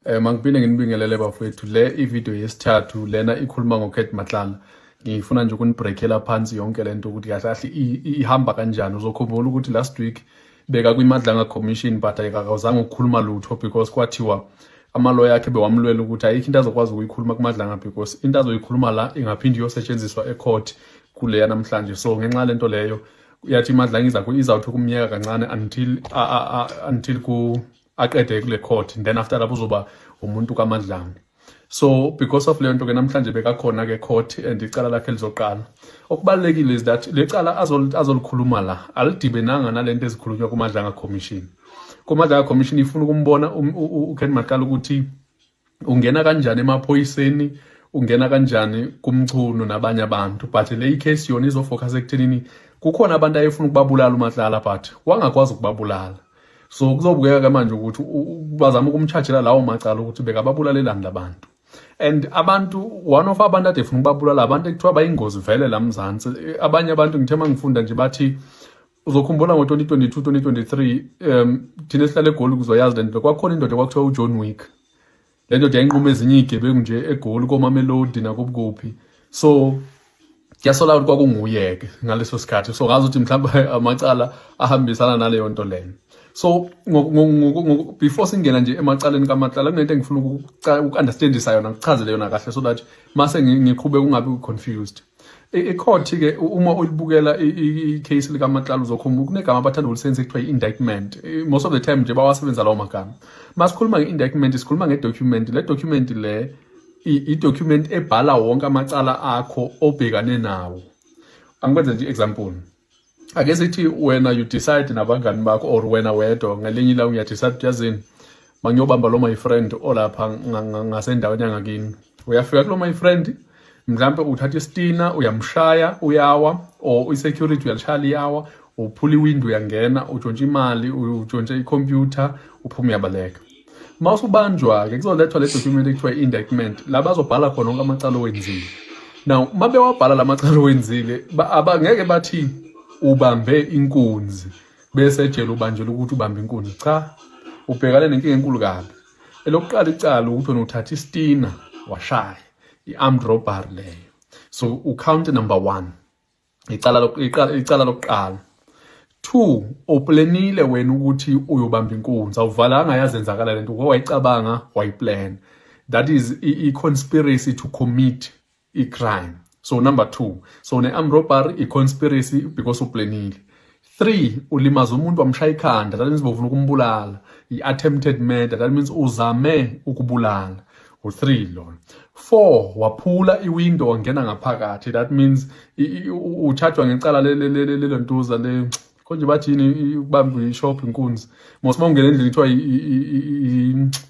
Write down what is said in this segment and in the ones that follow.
Mangiphinde nginibingelele bafowethu, le ivideo yesithathu lena ikhuluma ngoCat Matlala. Ngifuna nje ukunibreakela phansi yonke lento ukuthi kahle kahle ihamba kanjani. Uzokhumbula ukuthi last week beka kwiMadlanga Commission, but akazange ukukhuluma lutho because kwathiwa amaloya akhe bewamlwela ukuthi ayikho into azokwazi ukuyikhuluma kuMadlanga, because into azoyikhuluma la ingaphinde iyosetshenziswa ecourt kuleya namhlanje. So ngenxa lento leyo yathi iMadlanga izawuthi ukumyeka kancane until ku aqede kule court, then after lapho uzoba umuntu kaMadlanga. So because of leyo nto ke, namhlanje bekakhona ke court and icala lakhe lizoqala. Okubalulekile is that le cala azolikhuluma la alidibenanga nalento ezikhulunywa kuMadlanga Commission. KuMadlanga Commission ifuna ukumbona uKent Matlala ukuthi ungena kanjani emaphoyiseni, ungena kanjani kuMchunu nabanye abantu, but le case yona izofocus ekuthenini kukhona abantu ayefuna ukubabulala uMatlala, but wangakwazi ukubabulala. So kuzobukeka ke manje ukuthi bazama ukumchajela lawo macala ukuthi bekababulalelani labantu. And abantu, one of abantu ade efuna ukubabulala, abantu ekuthiwa bayingozi vele la Mzansi. Abanye abantu, ngithe mangifunda nje, bathi uzokhumbula ngo-2022 2023, thina esihlala eGoli kuzoyazi le nto, kwakhona indoda kwakuthiwa uJohn Wick. Le ndoda yayinquma ezinye iy'gebengu nje eGoli, koMamelodi nakuphi. So kuyasola ukuthi kwakunguye-ke ngaleso sikhathi. So ngazi ukuthi mhlawumbe amacala ahambisana naleyo nto leyo. So before singena nje emacaleni kaMatlala, kunento engifuna uku-understandisa yona, ngikuchazele yona kahle so that mase ngiqhubeka ungabi confused. I-court ke, uma ulibukela i-case likaMatlala, uzokhumbula kunegama abathanda ukulisebenzisa ekuthiwa i-indictment. Most of the time nje bawasebenza lawo magama. Masikhuluma nge-indictment, sikhuluma nge-document. Le document le i-document ebhala wonke amacala akho obhekane nawo. Angikwenze nje i-example. Ake sithi wena you decide nabangani bakho or wena wedwa, ngelinye ilanga uyadecide ukuthi, yazini, mangiyobamba lo my friend olapha ngasendaweni yangakini. Uyafika kulo my friend, mhlampe uthatha isitina uyamshaya, uyawa, or i-security uyalishaya liyawa, uphula iwindow uyangena, utshontsha imali, utshontsha ikhompyutha, uphuma uyabaleka. Uma usubanjwa-ke, kuzolethwa le document ekuthiwa i-indictment, la bazobhala khona onke amacala owenzile. Now uma bewabhala la macala owenzile, abangeke bathi ubambe inkunzi bese ejele ubanjelwe ukuthi ubambe inkunzi. Cha, ubhekane nenkinga enkulu kabi. Elokuqala icala ukuthi wena uthatha isitina washaya, i-armed robbery leyo, so ucount number one, icala lokuqala. Two, uplanile wena ukuthi uyobamba inkunzi, awuvalanga yazenzakala lento, wayicabanga, wayiplan. That is i-conspiracy to commit i-crime. So number two, so ne-armed robbery, i-conspiracy because uplanile. Three, ulimaza umuntu, wamshaya ikhanda, that means bofuna ukumbulala, i-attempted murder, that means uzame ukubulala, u-three lona. Four, waphula iwindow wangena ngaphakathi, that means uchajwa ngecala lelentuza le, konje bathini, ukubamba ishop inkunzi mos, uma ungena endlini kuthiwa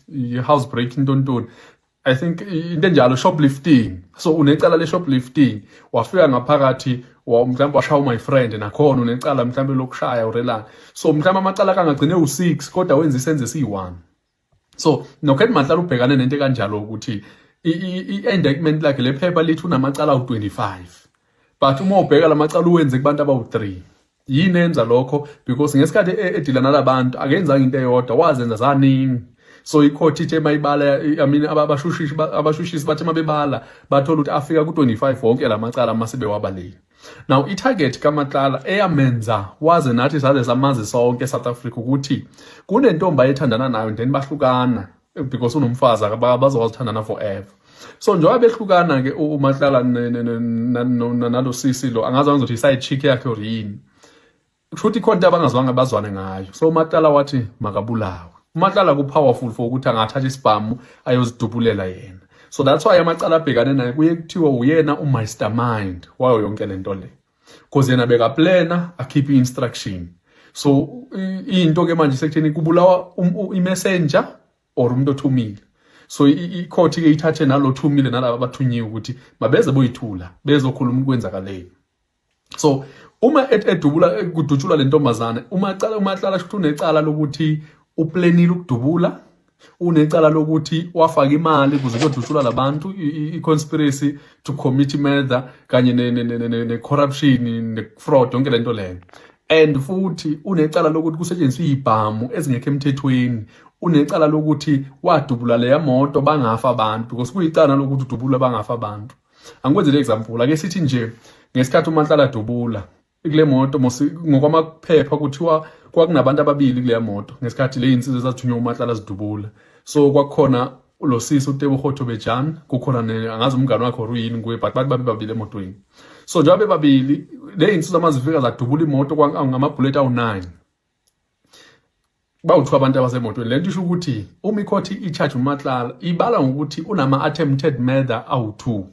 i-house break, intontoni, I think into enjalo, shoplifting. So unecala le shoplifting, wafika ngaphakathi, mhlawumbe washaya my friend, nakhona unecala mhlawumbe lokushaya urelana. So mhlawumbe amacala kangagcine u6, kodwa wenza isenzo esiyi1. So noKent Matlala ubhekane nento ekanjalo ukuthi i-indictment lakhe, lephepha lithi unamacala awu-25, but uma ubheka lamacala uwenze kubantu abawu-3. Yini enza lokho? Because ngesikhathi edila nalabantu akenzanga into eyodwa, wazenza zaningi. So icourt ithe mayibala, I mean, abashushisi bathe mabebala bathola ukuthi afika ku-25 wonke lamacala mase bewabalile. Now i-target kaMatlala eyamenza waze nathi saze samazi sonke eSouth Africa ukuthi kunentombi ayethandana nayo, then bahlukana because unomfazi, bazokwazi ukuthandana forever. So njengoba behlukana ke uMatlala nalo sisi lo, angazi ngizothi i-side chick yakhe or yini, kusho ukuthi ikhona into abangazwanga bazwane ngayo. So uMatlala wathi makabulawe. UMatlala ku-powerful for ukuthi angathatha isibhamu ayozidubulela yena. So that's why amacala abhekane naye kuye kuthiwa uyena umastermind wayo yonke lento le, because yena bekaplana, akhiphe i-instruction. So into ke manje sekutheni kubulawa i-messenger or umuntu othumile. So i-court ke ithathe nalo thumile nalaba abathunyiwe ukuthi mabeze boyithula bezokhuluma ukwenzakaleni. So uma edubula, kudutshulwa le ntombazane, uma cala uMatlala shuthi unecala lokuthi uplanile ukudubula, unecala lokuthi wafaka imali ukuze kuyodutshulwa labantu, i-conspiracy to commit murder, kanye ne-corruption, ne-fraud, yonke lento leyo. And futhi unecala lokuthi kusetshenziswe izibhamu ezingekho emthethweni. Unecala lokuthi wadubula leya moto bangafa abantu, because kuyicala lokuthi udubula bangafa abantu. Angikwenzele example, ake sithi nje ngesikhathi uMatlala dubula kule moto ngokwamaphepha kuthiwa kwakunabantu ababili kuleya moto ngesikhathi le insizwa ezathunywa uMatlala zidubula. So kwakukhona lo sisi uTebogo Thobejane, kukhona angazi umngane wakhe or uyini kuye, but bathi babe babili emotweni. So njengoba bebabili, le insizwa mazifika zadubula imoto ngamabhuleti awu-9, bawuthiwa abantu abasemotweni. Lento isho ukuthi uma icourt i-charge uMatlala, ibala ngokuthi unama-attempted murder awu-2,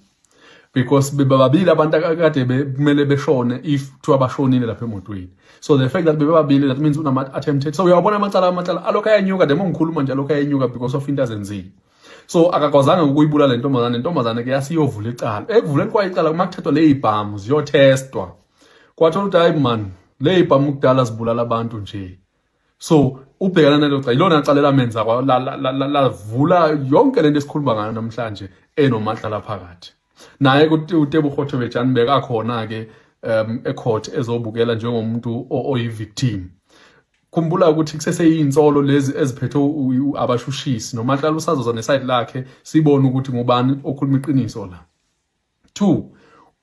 because bebabili abantu akade kumele beshone if kuthiwa bashonile lapha emotweni. So the fact that bebabili, that means unama-attempted. So uyawabona amacala, amacala alokhu ayenyuka the more ngikhuluma nje, alokhu ayenyuka because of into azenzile. So akakwazanga ukuyibulala le ntombazane. Le ntombazane ke yasiyovula icala. Ekuvuleni kwayo icala, uma kuthathwa le y'bhamu ziyothestwa, kwathola ukuthi hayi man, le y'bhamu kudala zibulala abantu nje. So ubhekana nalo cala, ilona cala lamenza lavula yonke lento esikhuluma ngayo namhlanje enoMatlala phakathi. Naye uTebogo Thobejane bekakhona-ke ecourt ezobukela njengomuntu oyi-victim. Khumbula ukuthi kuseseyinsolo lezi eziphethe abashushisi, noMatlala usazoza neside lakhe, sibone ukuthi ngubani okhuluma iqiniso la. Two,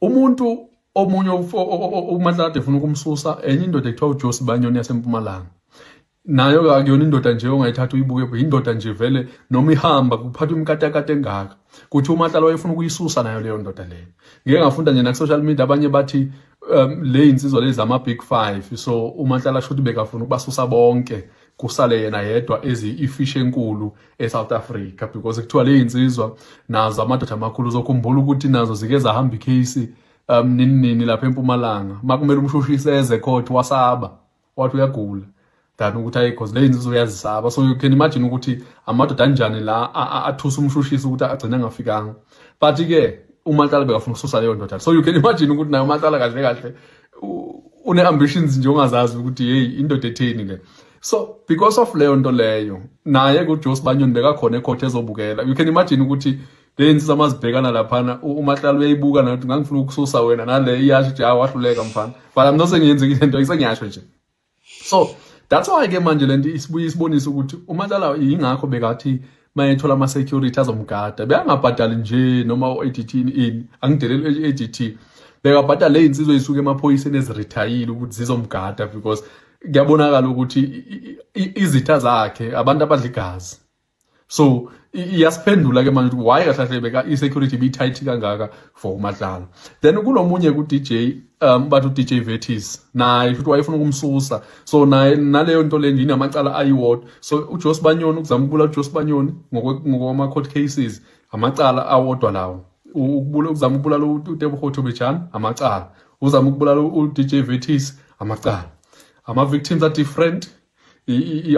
umuntu omunye uMatlala kade efuna ukumsusa, enye indoda ekuthiwa uJoe Sibanyoni yaseMpumalanga. Nayo akuyona indoda nje ongayithatha uyibuke, indoda nje vele noma ihamba kuphathwa imikatakata engaka. Kuthi uMatlala wayefuna ukuyisusa nayo leyo ndoda leyo. Ngike ngafunda nje naku-social media, abanye bathi le insizwa lezi ama-big five, so uMatlala shuthi bekafuna ukubasusa bonke, kusale yena yedwa eziyifish enkulu eSouth Africa, because kuthiwa le insizwa nazo amadoda amakhulu. Uzokhumbula ukuthi nazo zike zahamba icase nini nini lapha eMpumalanga, makumele umshushisi eze court, wasaba, wathi uyagula than ukuthi ayi, cause le insizwa uyazisaba. So you can imagine ukuthi amadoda anjani la athusa umshushisi ukuthi agcine angafikanga. But ke uMatlala bekafuna ukususa leyo ndoda. So you can imagine ukuthi naye uMatlala kahle kahle une ambitions nje ongazazi ukuthi hey, indoda etheni le. So because of leyo nto leyo, naye kuJoe Sibanyoni bekakhona ecourt ezobukela. You can imagine ukuthi le insizwa mazibhekana laphana, uMatlala uyayibuka nathi, "Ngangifuna ukususa wena," nale iyasho ukuthi, "Hayi, wahluleka mfana." But I'm not saying yenzekile into, sengiyasho nje. So that's why ke manje lento isibuye isibonisa ukuthi uMatlala yingakho bekathi mayethola ama-security azomgada, bekangabhadali nje noma u-ADT ini, angideleli i-ADT, bekabhadala le iy'nsizwa ey'suke emaphoyiseni ezirithayile ukuthi zizomgada, because kuyabonakala ukuthi izitha zakhe abantu abadla igazi. So iyasiphendula ke manje ukuthi why kahle kahle beka i-security ibi-tight kangaka for uMatlala. Then kunomunye ku-DJ, bathi u-DJ Vetis, naye futhi wayefuna ukumsusa. So naye naleyo nto le nje inamacala ayiwodwa. So uJoe Sibanyoni, ukuzama ukubulala uJoe Sibanyoni ngokwama-court cases, amacala awodwa lawo. Ukuzama ukubulala uTebogo Thobejane, amacala. Uzama ukubulala u-DJ Vetis, amacala. Ama-victims are different,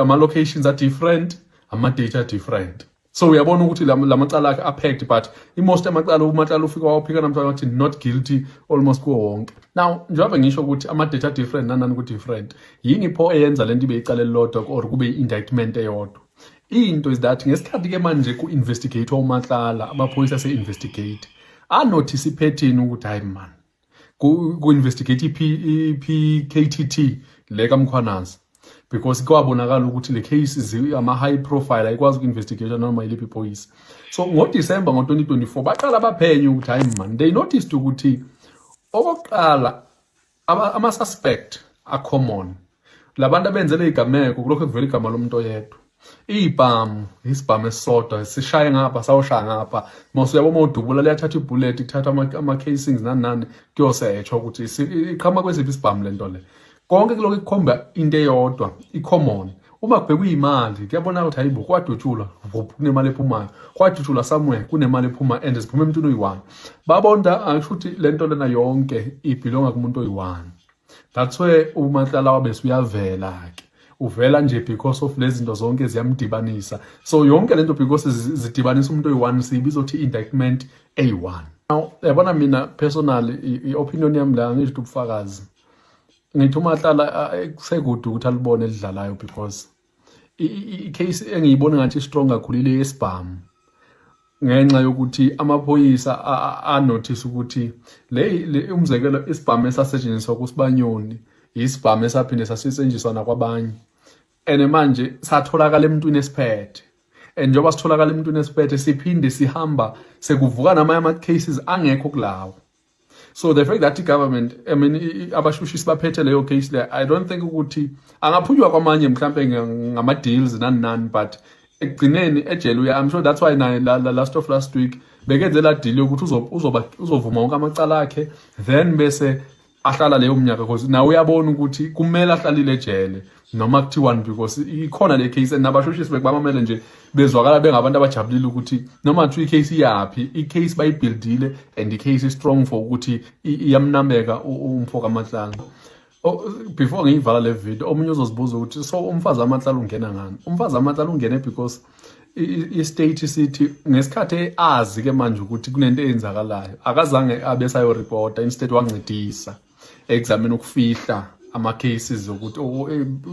ama-locations are different, ama-date are different. So uyabona ukuthi lamacala akhe apacked, but i-most amacala uMatlala ufika waphika namhlanje wathi not guilty almost kuwo wonke. Now njengoba ngisho ukuthi ama-date are different, nanani ku-different, yini pho eyenza lento ibe icala elilodwa or kube i-indictment eyodwa? Into is that ngesikhathi-ke manje ku-investigate uMatlala, amaphoyisa ase-investigate anothisa ipattern ukuthi hayi man, ku-investigate i-PKTT le kaMkhwanazi, because kwabonakala ukuthi le case ama-high profile, ayikwazi uku-investigate noma yiliphi iphoyisa. So ngoDisemba ngo-2024 baqala baphenye ukuthi hayi man, they noticed ukuthi okokuqala ama-suspect are-common, labantu abenzele igameko kulokho kuvela igama lomuntu oyedwa, iy'bhamu isibhamu esisodwa sishaye ngapha, sawushaya ngapha mase uyabo uma udubula liyathatha ibullet, kuthathwa ama-casings nani nani, kuyosetshwa ukuthi iqhamuka kwesiphi isibhamu le nto le. Konke kulokhu kukhomba into eyodwa i-common. Uma kubhekwa iy'mali, kuyabonakala ukuthi hayibo, kwadutshulwa vuphu, kunemali ephumayo, kwadutshulwa somewhere, kunemali ephuma and ziphuma emntwini oyi-one. Babonda angisho ukuthi le nto lena yonke ibhilonga kumuntu oyi-one. That's where uMatlala wabe usuyavela-ke, uvela nje because of lezi zinto zonke ziyamdibanisa. So yonke lento because zidibanisa umuntu oyi-one, siyibiza ukuthi i-indictment eyi-one. Now yabona mina personally, i-opinion yami la, angisho ukuthi ubufakazi, ngithi uMatlala kusekude ukuthi alibone elidlalayo, because i-case engiyibona ngathi strong kakhulu ile yesibhamu, ngenxa yokuthi amaphoyisa anothisa ukuthi le umzekelo isibhamu esasetshenziswa kuSibanyoni. Isibhamu esaphinde sasisetshenziswa nakwabanye. And manje satholakala emntwini esiphethe. And njengoba sitholakala emntwini esiphethe siphinde sihamba sekuvuka namanye ama-cases angekho kulawo. So the fact that i-government, I mean, abashushisi baphethe leyo case le, I don't think ukuthi angaphunywa kwamanye mhlampe ngama-deals nani nani, but ekugcineni ejele uya. I'm sure that's why naye la last of last week bekenze la deal yokuthi uzovuma wonke amacala akhe, then bese ahlala leyo minyaka, because nawe uyabona ukuthi kumele ahlalile ejele noma kuthiwani, because ikhona le case and nabashushisi bekubamamele nje bezwakala bengabantu abajabulile ukuthi noma kuthiwa i-case iyaphi, i-case bayibuildile and i-case is-strong for ukuthi iyamnameka umfo kaMatlala. Oh, before ngiyivala le video, omunye uzozibuza ukuthi so umfazi kaMatlala ungena ngani? Umfazi kaMatlala ungene because i-state sithi ngesikhathi azi ke manje ukuthi kunento eyenzakalayo, akazange abe sayoripota, instead wancedisa ekuzameni ukufihla ama-cases ukuthi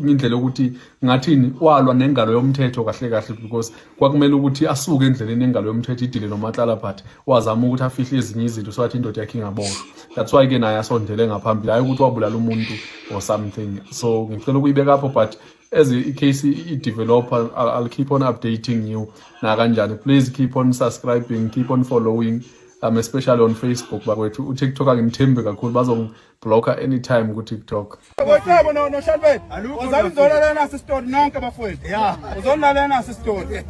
indlela yokuthi ngathini walwa nengalo yomthetho kahle kahle, because kwakumele ukuthi asuke endleleni engalo yomthetho idile noMatlala, but wazama ukuthi afihle ezinye izinto so that indoda yakhe ingaboshwa. That's why ke naye asondele ngaphambili, hayi ukuthi wabulala umuntu or something. So ngicela ukuyibeka apho, but as i-case i-developer, I'll keep on updating you nakanjani. Please keep on subscribing, keep on following, especially on Facebook bakwethu. UTikTok angimthembi kakhulu, bazongiblocka anytime ku-TikTok. Bothabo no Shalbet. Uzani uzolalela nasi isitori nonke bafowethu. Uzolalela nasi isitori.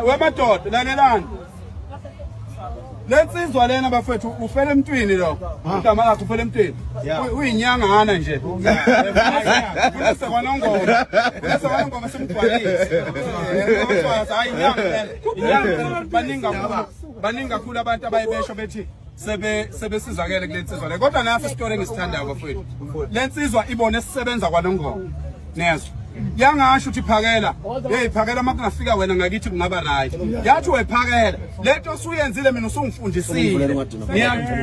Wemadoda lalelani. Lensizwa lena bafowethu ufele emntwini lo. Igama lakhe ufele emntwini. Uyinyangana nje. Ufundise kwaNongoma. Ufundise kwaNongoma simgcwalise. Hayi, inyanga lena. Inyanga baningi kakhulu. Baningi kakhulu abantu abayebesho bethi sebesizakele kule nsizwa le, kodwa nasi isitori engisithandayo bafowethu. Le nsizwa ibone sisebenza kwaNongoma, nezwa yangasho ukuthi phakela, hey phakela, uma kungafika wena ngakithi kungaba right. Yathi wephakela, lento osuyenzile mina usungifundisile,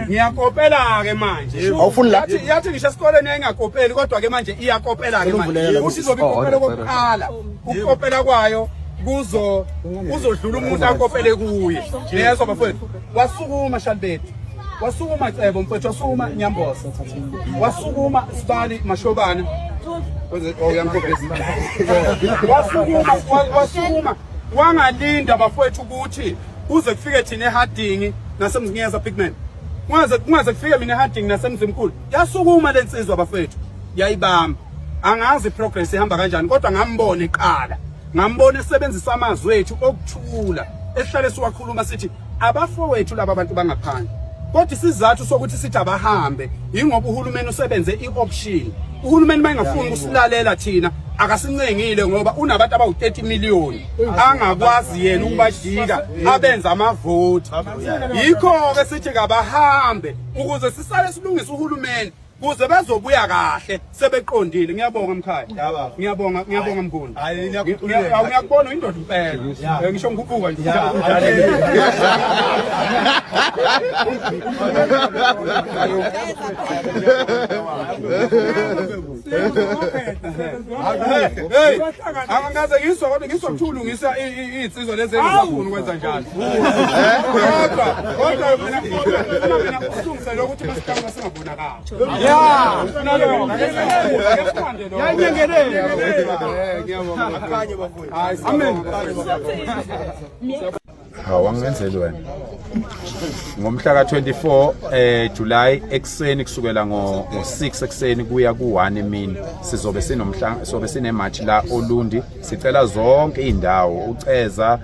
ngiyakopela-ke manje. Awufuni la? Yathi ngisho esikoleni yayingakopeli, kodwa-ke manje iyakopela-ke manje, uthi izobe ikopela okokuqala. Ukukopela kwayo kuzo uzodlula umuntu akopele kuye, yezwa bafowethu. Wasukuma Shalibeti, wasukuma Cebo mfowethu, wasukuma Nyamboza, wasukuma Sibali Mashobana. Oh, uyangikhombisa. Wasukuma, wasukuma, wangalinda bafowethu ukuthi kuze kufike thina eHarding nasemzingeza Bigman, kungaze kufike mina eHarding nasemzimkhulu. Yasukuma lensizwa bafowethu, yayibamba. Angazi progress ihamba kanjani, kodwa ngambona eqala, ngambona esebenzisa amazwi ethu okuthula esihlale siwakhuluma, sithi abafowethu laba bantu bangaphandle, kodwa isizathu sokuthi sithi abahambe yingoba uhulumeni usebenze i-option. Uhulumeni mayengafuni ukusilalela thina akasincengile, ngoba unabantu abawu-30 million angakwazi yena ukubajika abenza amavoti. Yikho-ke sithi kabahambe ukuze sisale silungise uhulumeni kuze bezobuya kahle sebeqondile. Ngiyabonga mkhaya, ngiyabonga, ngiyabonga mkhulu. Ngiyakubona indoda impela. Ngisho ngikubuka nje. Hey, angikaze ngizwa, kodwa ngizwa kuthiwa ulungisa iy'nsizwa lezi engizafuni ukwenza njalo. Kodwa mina usilungisele ukuthi masiqhamuka singabonakali. Ya, ufuna lokho. Ake sithande lokho. Ngiyabonga. Hayi, amen. Hawu, angenzeli wena. Ngomhla ka-24 July ekuseni kusukela ngo-6 ekuseni kuya ku-1 emini sizobe sinomhla sobe sine-march la Olundi. Sicela zonke indawo uceza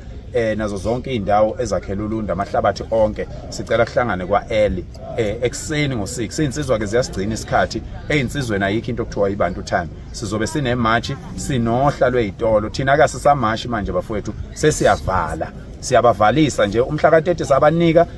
nazo zonke indawo ezakhela uLundi, amahlabathi onke, sicela kuhlangane kwa-L ekuseni ngo-6. Izinsizwa ke ziyasigcina isikhathi, eyinsizweni ayikho into okuthiwa ibantu time. Sizobe sine-march, sinohla lwey'tolo. Thina ke asisamashi manje bafowethu, sesiyavala, siyabavalisa nje. Umhla ka-30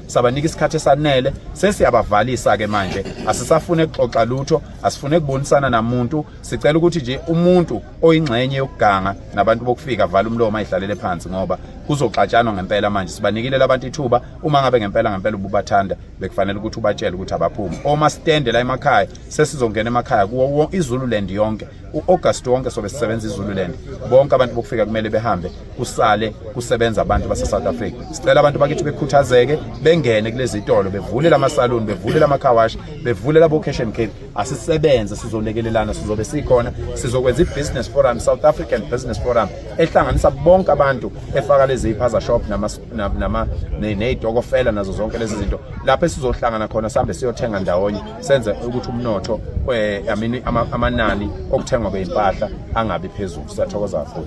sabanika isikhathi esanele, sesiyabavalisa ke manje. Asisafune kuxoxa lutho, asifune kubonisana namuntu. Sicela ukuthi nje umuntu oyingxenye yokuganga nabantu bokufika vala umlomo, ayihlalele phansi, ngoba Kuzoxatshanwa ngempela manje. Sibanikile labantu ithuba. Uma ngabe ngempela ngempela ububathanda, bekufanele ukuthi ubatshele ukuthi abaphume. Omastende la emakhaya, sesizongena emakhaya kuwo iZululand yonke. U-August wonke sobe sisebenza iZululand. Bonke abantu bokufika kumele behambe, kusale kusebenza abantu base-South Africa. Sicela abantu bakithi bekhuthazeke, bengene kulezi tolo, bevule lamasaluni, bevule lama-car wash, bevule labo cash and carry. Asisebenze, sizolekelelana, sizobe sikhona. Sizokwenza i-business forum, South African Business Forum, ehlanganisa bonke abantu, efaka lezi spaza shop nama ney'tokofela nazo zonke lezi zinto, lapho esizohlangana khona, sihambe siyothenga ndawonye, senze ukuthi umnotho I mean amanani okuthengwa kwey'mpahla angabi phezulu. Siyathokoza kakhulu.